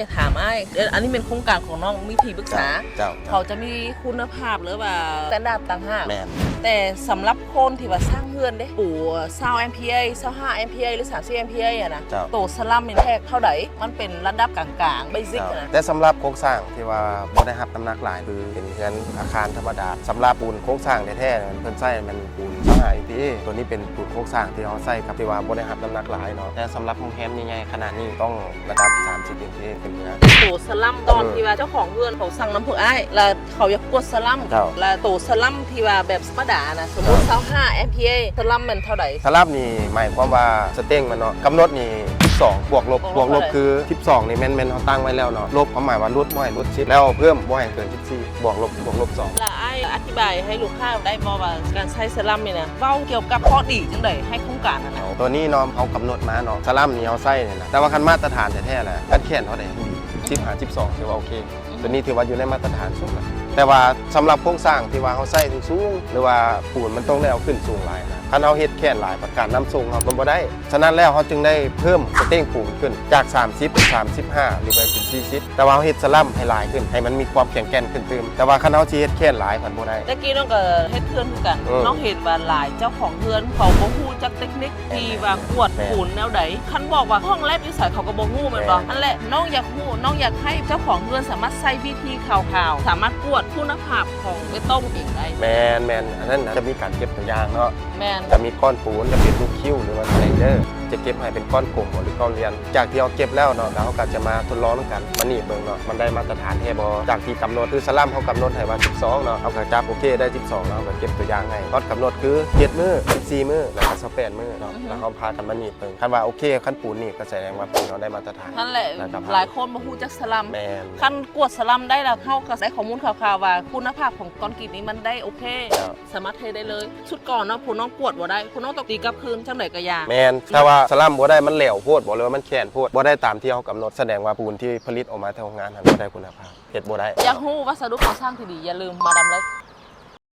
ຢາກຖາມອ້າຍ ເອີ ອັນນີ້ແມ່ນໂຄງການຂອງນ້ອງມີທີ່ປຶກສາ ເຈົ້າ ເຈົ້າ ເຂົາຈະມີຄຸນນະພາບ ຫຼືວ່າສະຕານດາດຕ່າງຫາກ ແມ່ນ ແຕ່ສຳລັບຄົນທີ່ວ່າສ້າງເຮືອນເດ້ ປູຊາວເອັມພີເອ ຊາວຫ້າເອັມພີເອ ຫຼືສາມສິບເອັມພີເອຫັ້ນນະ ເຈົ້າ ໂຕສະລັມນີ້ແທກເທົ່າໃດ? ມັນເປັນລະດັບກາງໆ ເບສິກ ເຈົ້າ ນະ ແຕ່ສຳລັບໂຄງສ້າງທີ່ວ່າບໍ່ໄດ້ຮັບນ້ຳໜັກຫຼາຍ ຄືເປັນເຮືອນອາຄານທຳມະດາ ສຳລັບປູນໂຄງສ້າງແທ້ໆ ເພິ່ນໃຊ້ແມ່ນ ປູນຊາວຫ້າເອັມພີເອ ຕົວນີ້ເປັນປູນໂຄງສ້າງທີ່ເຮົາໃຊ້ກັບທີ່ວ່າບໍ່ໄດ້ຮັບນ້ຳໜັກຫຼາຍເນາະ ແຕ່ສຳລັບໂຮງແຮມໃຫຍ່ໆຂະໜາດນີ້ຕ້ອງລະດັບສາມສິບເອັມພີເອຂຶ້ນເໜືອ. ໂຕສະລັມຕອນ ເອີ ທີ່ວ່າເຈົ້າຂອງເຮືອນເຂົາສັ່ງນຳພວກອ້າຍ ແລ້ວເຂົາຢາກກວດສະລັມ ເຈົ້າ ແລ້ວໂຕສະລັມທີ່ວ່າແບບທຳມະດານະ ສົມມຸດ ເຈົ້າ ຊາວຫ້າເອັມພີເອ ສະລັມແມ່ນເທົ່າໃດ? ສະລັມນີ້ໝາຍຄວາມວ່າສະເຕັງມັນເນາະ ກຳນົດນີ້ສິບສອງ ບວກລົບ ບວກລົບຄືສິບສອງນີ້ແມ່ນ ແມ່ນເຮົາຕັ້ງໄວ້ແລ້ວເນາະ ລົບຄວາມໝາຍວ່າຫຼຸດບໍ່ໃຫ້ຫຼຸດສິບ ແລ້ວເພີ່ມບໍ່ໃຫ້ເກີນສິບ ບວກລົບ ບວກລົບສອງ. ແລ້ວອ້າຍອະທິບາຍໃຫ້ລູກຄ້າໄດ້ບໍ່ວ່າການໃຊ້ສະລັມນີ້ນະ ເວົ້າກ່ຽວກັບຂໍ້ດີຈັ່ງໃດໃຫ້ໂຄງການຫັ້ນນະ? ໂຕນີ້ເນາະ ເຮົາກຳນົດມາເນາະ ສະລັມນີ້ເຮົາໃຊ້ນີ້ນະ ແຕ່ວ່າຄັນມາດຕະຖານແທ້ໆລະ ຄັນແຂນເຮົາໄດ້ດີ ສິບຫາສິບສອງ ຖືວ່າໂອເຄ ອືມ ໂຕນີ້ຖືວ່າຢູ່ໃນມາດຕະຖານສູງລະ ແຕ່ວ່າສຳລັບໂຄງສ້າງທີ່ວ່າເຮົາໃຊ້ສູງໆ ຫຼືວ່າປູນມັນຕ້ອງໄດ້ເອົາຂຶ້ນສູງຫຼາຍນະ ຄັນເຮົາເຮັດແຂນຫຼາຍ ປະກັນນ້ຳຊົງເຮົາມັນບໍ່ໄດ້ ສະນັ້ນແລ້ວເຮົາຈຶ່ງໄດ້ເພີ່ມສະເຕັງປູນຂຶ້ນຈາກສາມສິບເປັນສາມສິບຫ້າ ຫຼືວ່າເປັນສີ່ສິບ ແຕ່ວ່າເຮົາເຮັດສະລັມໃຫ້ຫຼາຍຂຶ້ນ ໃຫ້ມັນມີຄວາມແຂງແກ່ນຂຶ້ນຕື່ມ ແຕ່ວ່າຄັນເຮົາຊິເຮັດແຂນຫຼາຍພັດບໍ່ໄດ້. ແຕ່ກີ້ນ້ອງກໍເຮັດເຮືອນຄືກັນ ເອີ ນ້ອງເຫັນວ່າຫຼາຍເຈົ້າຂອງເຮືອນເຂົາບໍ່ຮູ້ຈັກເຕັກນິກທີ່ວ່າກວດ ແມ່ນ ປູນແນວໃດ ຄັນບອກວ່າຫ້ອງແລັບຢູ່ໃສເຂົາກໍບໍ່ຮູ້ແມ່ນບໍ່? ແມ່ນ ຫັ້ນແຫຼະ ນ້ອງຢາກຮູ້ ນ້ອງຢາກໃຫ້ເຈົ້າຂອງເຮືອນສາມາດໃຊ້ວິທີຂ່າວໆ ສາມາດກວດຄຸນນະພາບຂອງເບຕົງເອງໄດ້. ແມ່ນໆ ອັນນັ້ນນະ ຈະມີການເກັບຕົວຢ່າງເນາະ ແມ່ນ ຈະມີກ້ອນປູນ ຈະເປັນລູກຄິ້ວ ຫຼືວ່າສະໄລເດີ ຈະເກັບໃຫ້ເປັນກ້ອນກົມບໍ່ ຫຼືກ້ອນລຽນ ຈາກທີ່ເຮົາເກັບແລ້ວເນາະ ແລ້ວເຮົາກໍຈະມາທົດລອງນຳກັນ ມາໜີບເບິ່ງເນາະ ມັນໄດ້ມາດຕະຖານແທ້ບໍ່ ຈາກທີ່ກຳນົດ ຄືສະລັມເຮົາກຳນົດໃຫ້ວ່າສິບສອງເນາະ ເຮົາກໍຈັບໂອເຄໄດ້ສິບສອງ ເຮົາກໍເກັບຕົວຢ່າງໃຫ້ ຮອດກຳນົດຄືເຈັດມື້ ສິບສີ່ມື້ ແລ້ວກໍຊາວແປດມື້ເນາະ ອືຮຶ ແລ້ວເຮົາພາກັນມາໜີບເບິ່ງ ຄັນວ່າໂອເຄ ຄັນປູນນີ້ກໍສະແດງວ່າປູນເຮົາໄດ້ມາດຕະຖານ ຫັ້ນແຫຼະ ຫຼາຍຄົນບໍ່ຮູ້ຈັກສະລັມ ແມ່ນ ຄັນກວດສະລັມໄດ້ແລ້ວ ເຮົາກໍໄດ້ຂໍ້ມູນຂ່າວໆວ່າຄຸນນະພາບຂອງກ້ອນກຣີດນີ້ມັນໄດ້ໂອເຄ ເຈົ້າ ສາມາດເທໄດ້ເລີຍ. ຊຸດກ່ອນເນາະ ພວກນ້ອງກວດບໍ່ໄດ້ ພວກນ້ອງຕ້ອງຕີກັບຄືນຈັ່ງໃດກໍຢ່າ ແມ່ນ ຖ້າວ່າສະລັມບໍ່ໄດ້ ມັນແຫຼວໂພດບໍ່ ຫຼືວ່າມັນແຂນໂພດ ບໍ່ໄດ້ຕາມທີ່ເຮົາກຳນົດ ສະແດງວ່າປູນທີ່ຜະລິດອອກມາແຕ່ໂຮງງານຫັ້ນບໍ່ໄດ້ຄຸນນະພາບ ເຮັດບໍ່ໄດ້. ຢາກຮູ້ວັດສະດຸກໍ່ສ້າງທີ່ດີ ຢ່າລືມມາດາມເລັກ.